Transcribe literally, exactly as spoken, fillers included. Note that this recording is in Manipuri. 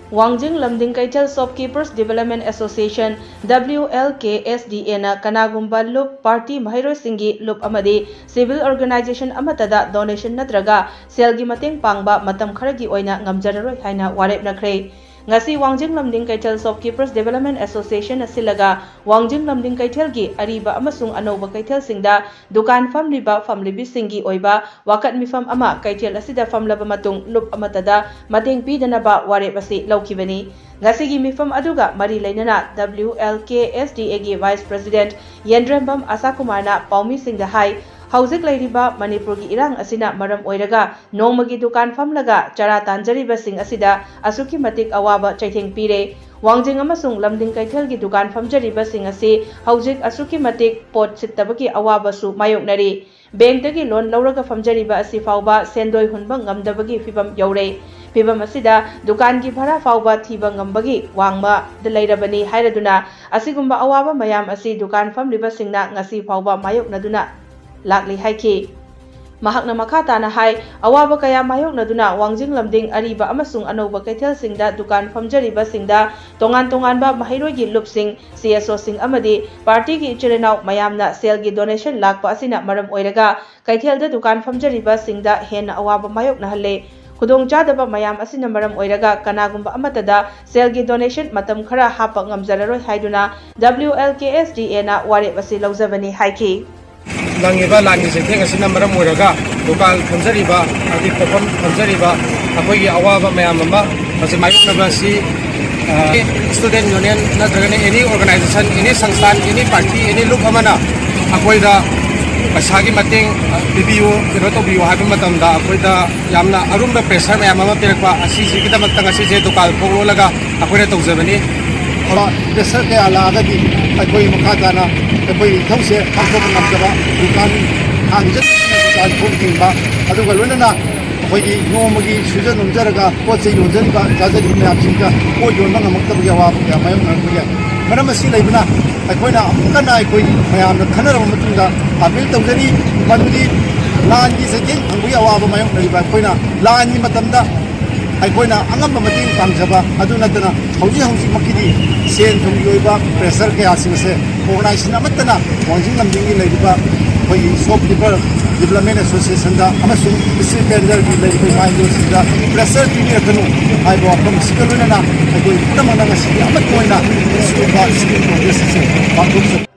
ꯋꯥꯡꯖꯤꯡ ꯂꯝꯗꯤꯡ ꯀꯩꯊꯦꯜ Shopkeepers Development Association, W L K S D A ꯅ ꯀꯅꯥꯒꯨꯝꯕ ꯂꯨꯞ, ꯄꯥꯔꯇꯤ, ꯃꯍꯩꯔꯣꯏꯁꯤꯡꯒꯤ ꯂꯨꯞ ꯑꯃꯗꯤ civil organisation ꯑꯃꯠꯇꯗ donation ꯅꯠꯇ꯭ꯔꯒ ꯁꯦꯜꯒꯤ ꯃꯇꯦꯡ ꯄꯥꯡꯕ ꯃꯇꯝ ꯈꯔꯒꯤ ꯑꯣꯏꯅ ꯉꯝꯖꯔꯔꯣꯏ ꯍꯥꯏꯅ ꯋꯥꯔꯦꯞꯅꯈ꯭ꯔꯦ꯫ ꯉꯁꯤ ꯋꯥꯡꯖꯤꯡ ꯂꯝꯗꯤꯡ ꯀꯩꯊꯦꯜ Shopkeepers Development Association ꯅ ꯁꯤꯜꯂꯒ ꯋꯥꯡꯖꯤꯡ ꯂꯝꯗꯤꯡ ꯀꯩꯊꯦꯜꯒꯤ ꯑꯔꯤꯕ ꯑꯃꯁꯨꯡ ꯑꯅꯧꯕ ꯀꯩꯊꯦꯜꯁꯤꯡꯗ ꯗꯨꯀꯥꯟ ꯐꯝꯂꯤꯕ ꯐꯝꯂꯤꯕꯤꯁꯤꯡꯒꯤ ꯑꯣꯏꯕ ꯋꯥꯀꯠ ꯃꯤꯐꯝ ꯑꯃ ꯀꯩꯊꯦꯜ ꯑꯁꯤꯗ ꯐꯝꯂꯕ ꯃꯇꯨꯡ ꯂꯨꯞ ꯑꯃꯠꯇꯗ ꯃꯇꯦꯡ ꯄꯤꯗꯅꯕ ꯋꯥꯔꯦꯞ ꯑꯁꯤ ꯂꯧꯈꯤꯕꯅꯤ꯫ ꯉꯁꯤꯒꯤ ꯃꯤꯐꯝ ꯑꯗꯨꯒ ꯃꯔꯤ ꯂꯩꯅꯅ W L K S D A ꯒꯤ Vice President ꯌꯦꯟꯗ꯭ꯔꯦꯝꯕꯝ ꯑꯁꯥꯀꯨꯃꯥꯔꯅ ꯄꯥꯎꯃꯤꯁꯤꯡꯗ ꯍꯥꯏ, ꯍꯧꯖꯤꯛ ꯂꯩꯔꯤꯕ ꯃꯅꯤꯄꯨꯔꯒꯤ ꯏꯔꯥꯡ ꯑꯁꯤꯅ ꯃꯔꯝ ꯑꯣꯏꯔꯒ ꯅꯣꯡꯃꯒꯤ ꯗꯨꯀꯥꯟ ꯐꯝꯂꯒ ꯆꯔꯥ ꯇꯥꯟꯖꯔꯤꯕꯁꯤꯡ ꯑꯁꯤꯗ ꯑꯁꯨꯛꯀꯤ ꯃꯇꯤꯛ ꯑꯋꯥꯕ ꯆꯩꯊꯦꯡ ꯄꯤꯔꯦ꯫ ꯋꯥꯡꯖꯤꯡ ꯑꯃꯁꯨꯡ ꯂꯝꯗꯤꯡ ꯀꯩꯊꯦꯜꯒꯤ ꯗꯨꯀꯥꯟ ꯐꯝꯖꯔꯤꯕꯁꯤꯡ ꯑꯁꯤ ꯍꯧꯖꯤꯛ ꯑꯁꯨꯛꯀꯤ ꯃꯇꯤꯛ ꯄꯣꯠ ꯁꯤꯠꯇꯕꯒꯤ ꯑꯋꯥꯕꯁꯨ ꯃꯥꯌꯣꯛꯅꯔꯤ꯫ ꯕꯦꯡꯛꯇꯒꯤ ꯂꯣꯟ ꯂꯧꯔꯒ ꯐꯝꯖꯔꯤꯕ ꯑꯁꯤ ꯐꯥꯎꯕ ꯁꯦꯟꯗꯣꯏ ꯍꯨꯟꯕ ꯉꯝꯗꯕꯒꯤ ꯐꯤꯕꯝ ꯌꯧꯔꯦ꯫ ꯐꯤꯕꯝ ꯑꯁꯤꯗ ꯗꯨꯀꯥꯟꯒꯤ ꯚꯔꯥ ꯐꯥꯎꯕ ꯊꯤꯕ ꯉꯝꯕꯒꯤ ꯋꯥꯡꯃꯗ ꯂꯩꯔꯕꯅꯤ ꯍꯥꯏꯔꯗꯨꯅ ꯑꯁꯤꯒꯨꯝꯕ ꯑꯋꯥꯕ ꯃꯌꯥꯝ ꯑꯁꯤ ꯗꯨꯀꯥꯟ ꯐꯝꯂꯤꯕꯁꯤꯡꯅ ꯉꯁꯤ ꯐꯥꯎꯕ ꯃꯥꯌꯣꯛꯅꯗꯨꯅ ꯂꯥꯛꯂꯤ ꯍꯥꯏꯈꯤ꯫ ꯃꯍꯥꯛꯅ ꯃꯈꯥ ꯇꯥꯅ ꯍꯥꯏ, ꯑꯋꯥꯕ ꯀꯌꯥ ꯃꯥꯌꯣꯛꯅꯗꯨꯅ ꯋꯥꯡꯖꯤꯡ ꯂꯝꯗꯤꯡ ꯑꯔꯤꯕ ꯑꯃꯁꯨꯡ ꯑꯅꯧꯕ ꯀꯩꯊꯦꯜꯁꯤꯡꯗ ꯗꯨꯀꯥꯟ ꯐꯝꯖꯔꯤꯕꯁꯤꯡꯗ ꯇꯣꯉꯥꯟ ꯇꯣꯉꯥꯟꯕ ꯃꯍꯩꯔꯣꯏꯒꯤ ꯂꯨꯞꯁꯤꯡ, C S O ꯁꯤꯡ ꯑꯃꯗꯤ ꯄꯥꯔꯇꯤꯒꯤ ꯏꯆꯤꯜ ꯏꯅꯥꯎ ꯃꯌꯥꯝꯅ ꯁꯦꯜꯒꯤ donation ꯂꯥꯛꯄ ꯑꯁꯤꯅ ꯃꯔꯝ ꯑꯣꯏꯔꯒ ꯀꯩꯊꯦꯜꯗ ꯗꯨꯀꯥꯟ ꯐꯝꯖꯔꯤꯕꯁꯤꯡꯗ ꯍꯦꯟꯅ ꯑꯋꯥꯕ ꯃꯥꯌꯣꯛꯅꯍꯜꯂꯦ꯫ ꯈꯨꯗꯣꯡꯆꯥꯗꯕ ꯃꯌꯥꯝ ꯑꯁꯤꯅ ꯃꯔꯝ ꯑꯣꯏꯔꯒ ꯀꯅꯥꯒꯨꯝꯕ ꯑꯃꯠꯇꯗ ꯁꯦꯜꯒꯤ donation ꯃꯇꯝ ꯈꯔ ꯍꯥꯞꯄ ꯉꯝꯖꯔꯔꯣꯏ ꯍꯥꯏꯗꯨꯅ W L K S D A ꯅ ꯋꯥꯔꯦꯞ ꯑꯁꯤ ꯂꯧꯖꯕꯅꯤ ꯍꯥꯏꯈꯤ꯫ ꯅꯪꯉꯤꯕ ꯂꯥꯟꯒꯤ ꯆꯩꯊꯦꯡ ꯑꯁꯤꯅ ꯃꯔꯝ ꯑꯣꯏꯔꯒ ꯗꯨꯀꯥꯟ ꯐꯝꯖꯔꯤꯕ, ꯍꯥꯏꯗꯤ ꯄꯣꯠꯐꯝ ꯐꯝꯖꯔꯤꯕ ꯑꯩꯈꯣꯏꯒꯤ ꯑꯋꯥꯕ ꯃꯌꯥꯝ ꯑꯃ ꯃꯁꯤ ꯃꯥꯌꯣꯛꯅꯕ ꯑꯁꯤ, ꯑ, student union ꯅꯠꯇ꯭ꯔꯒꯅ any organisation, any ꯁꯪꯁꯊꯥꯟ, any party, any ꯂꯨꯞ ꯑꯃꯅ ꯑꯩꯈꯣꯏꯗ ꯄꯩꯁꯥꯒꯤ ꯃꯇꯦꯡ, ꯑ, ꯄꯤꯕꯤꯌꯨ, ꯀꯩꯅꯣ ꯇꯧꯕꯤꯌꯨ ꯍꯥꯏꯕ ꯃꯇꯝꯗ ꯑꯩꯈꯣꯏꯗ ꯌꯥꯝꯅ ꯑꯔꯨꯝꯕ pressure ꯃꯌꯥꯝ ꯑꯃ ꯄꯤꯔꯛꯄ, ꯑꯁꯤꯁꯤꯒꯤꯗꯃꯛꯇ ꯉꯁꯤꯁꯦ ꯗꯨꯀꯥꯟ ꯊꯣꯛ ꯂꯣꯜꯂꯒ ꯑꯩꯈꯣꯏꯅ ꯇꯧꯖꯕꯅꯤ꯫ Pressure ꯀꯌꯥ ꯂꯥꯛꯑꯒꯗꯤ ꯑꯩꯈꯣꯏ ꯃꯈꯥ ꯇꯥꯅ ꯑꯩꯈꯣꯏ ꯏꯊꯧꯁꯦ ꯄꯥꯡꯊꯣꯛꯄ ꯉꯝꯗꯕ, ꯗꯨꯀꯥꯟ ꯍꯥꯡꯖꯗꯨꯅ ꯗꯨꯀꯥꯟ ꯊꯣꯡ ꯊꯤꯡꯕ, ꯑꯗꯨꯒ ꯂꯣꯏꯅꯅ ꯑꯩꯈꯣꯏꯒꯤ ꯅꯣꯡꯃꯒꯤ ꯁꯨꯖ ꯅꯣꯝꯖꯔꯒ ꯄꯣꯠ ꯆꯩ ꯌꯣꯟꯖꯔꯤꯕ, ꯆꯥꯖꯔꯤꯕ ꯃꯌꯥꯝꯁꯤꯡꯗ ꯄꯣꯠ ꯌꯣꯟꯕ ꯉꯝꯃꯛꯇꯕꯒꯤ ꯑꯋꯥꯕ ꯀꯌꯥ ꯃꯥꯌꯣꯛꯅꯔꯛꯄ ꯌꯥꯏ꯫ ꯃꯔꯝ ꯑꯁꯤ ꯂꯩꯕꯅ ꯑꯩꯈꯣꯏꯅ ꯑꯃꯨꯛ ꯍꯟꯅ ꯑꯩꯈꯣꯏ ꯃꯌꯥꯝꯅ ꯈꯟꯅꯔꯕ ꯃꯇꯨꯡꯗ appeal ꯇꯧꯖꯔꯤ, ꯃꯗꯨꯗꯤ ꯂꯥꯟꯒꯤ ꯆꯩꯊꯦꯡ ꯐꯪꯕꯒꯤ ꯑꯋꯥꯕ ꯃꯥꯌꯣꯛꯅꯔꯤꯕ ꯑꯩꯈꯣꯏꯅ ꯂꯥꯟꯒꯤ ꯃꯇꯝꯗ ꯑꯩꯈꯣꯏꯅ ꯑꯉꯝꯕ ꯃꯇꯦꯡ ꯄꯥꯡꯖꯕ ꯑꯗꯨ ꯅꯠꯇꯅ, ꯍꯧꯖꯤꯛ ꯍꯧꯖꯤꯛꯃꯛꯀꯤꯗꯤ ꯁꯦꯟ ꯊꯨꯝꯒꯤ ꯑꯣꯏꯕ pressure ꯀꯌꯥꯁꯤꯡ ꯑꯁꯦ organization ꯑꯃꯠꯇꯅ ꯋꯥꯡꯖꯤꯡ ꯂꯝꯖꯤꯡꯒꯤ ꯂꯩꯔꯤꯕ ꯑꯩꯈꯣꯏꯒꯤ shopkeeper development associationꯗ ꯑꯃꯁꯨꯡ street vendorꯒꯤ ꯂꯩꯔꯤꯕ ꯏꯃꯥ ꯏꯕꯦꯜꯁꯤꯡꯗ pressure ꯄꯤꯕꯤꯔꯛꯀꯅꯨ ꯍꯥꯏꯕ ꯋꯥꯐꯝ ꯑꯁꯤꯒ ꯂꯣꯏꯅꯅ, ꯑꯩꯈꯣꯏ ꯄꯨꯝꯅꯃꯛꯅ ꯉꯁꯤꯗꯤ ꯑꯃꯠꯇ ꯑꯣꯏꯅ ꯁꯤꯒꯨꯝꯕ civil protest ꯑꯁꯤ ꯄꯥꯡꯊꯣꯛꯆꯕ